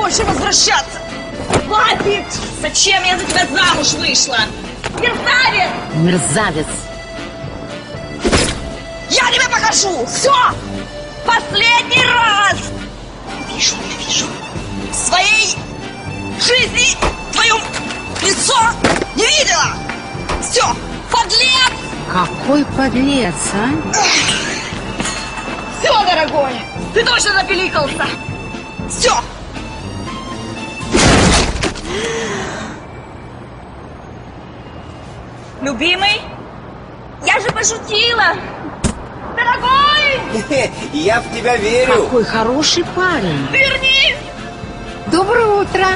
Больше возвращаться! Хватит! Зачем я за тебя замуж вышла? Мерзавец! Мерзавец! Я тебе покажу! Все! Последний раз! Вижу, я вижу. В своей жизни твое лицо не видела! Все! Подлец! Какой подлец, а? Все, дорогой! Ты точно напиликался! Все! Любимый, я же пошутила! Дорогой! Я в тебя верю! Какой хороший парень! Вернись! Доброе утро!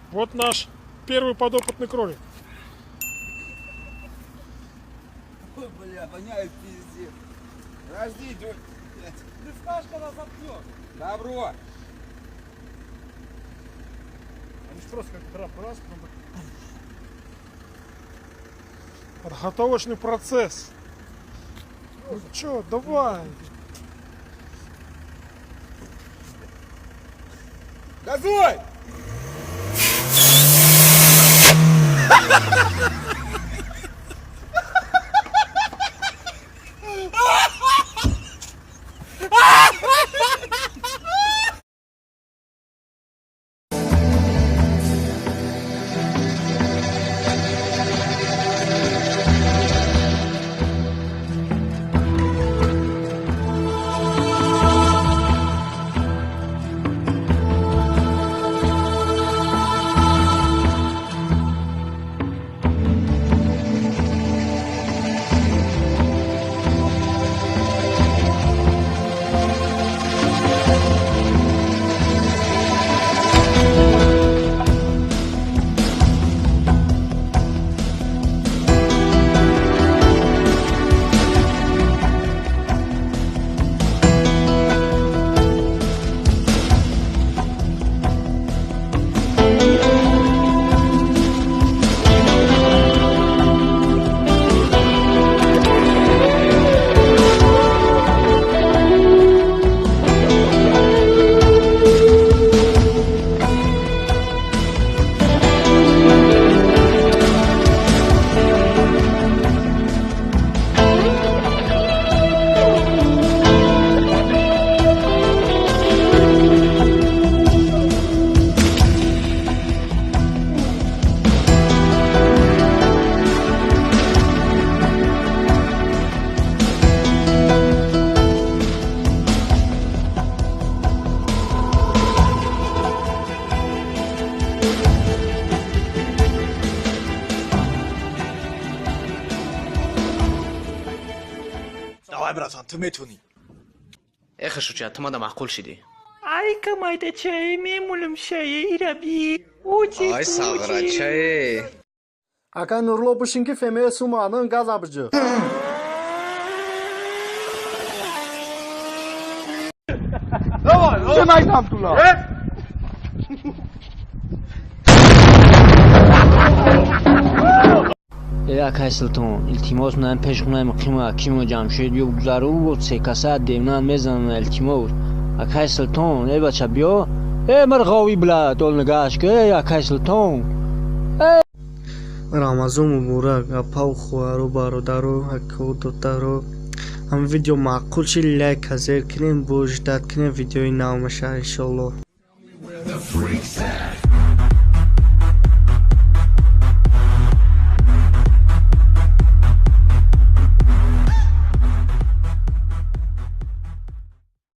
Вот наш первый подопытный кролик. Ой, бля, воняет пиздец. Подожди, блядь. Ты скажешь, когда заткнешь. Добро. Они же просто как драп, раз, потом так. Подготовочный процесс. Ну чё, давай. Газуй! Давай, братан, ту метавонӣ. Эхе шуча, ту мада маъқул шидӣ. Ай камайдачае мемулумшае ираби. Ути Ай сағрачае. Акай Нурло бушин ки фемея суманын газ абҷу. Э акай Султон, илтимос ман пеш хонаи муқима Акиму Ҷамшед ё гузару вот се каса девнан мезананд, илтимос. Акай Султон, э бача биё. Э мирғови бла, дол нигоҳаш ки, э акай Султон. Э Рамазон муборак, апаву хоҳару бародару акаву додару. Ҳам видео маъқул шид, лайка зер кунем, бо ждать кунем видеои нав мешавад иншоалло. Where the freaks at?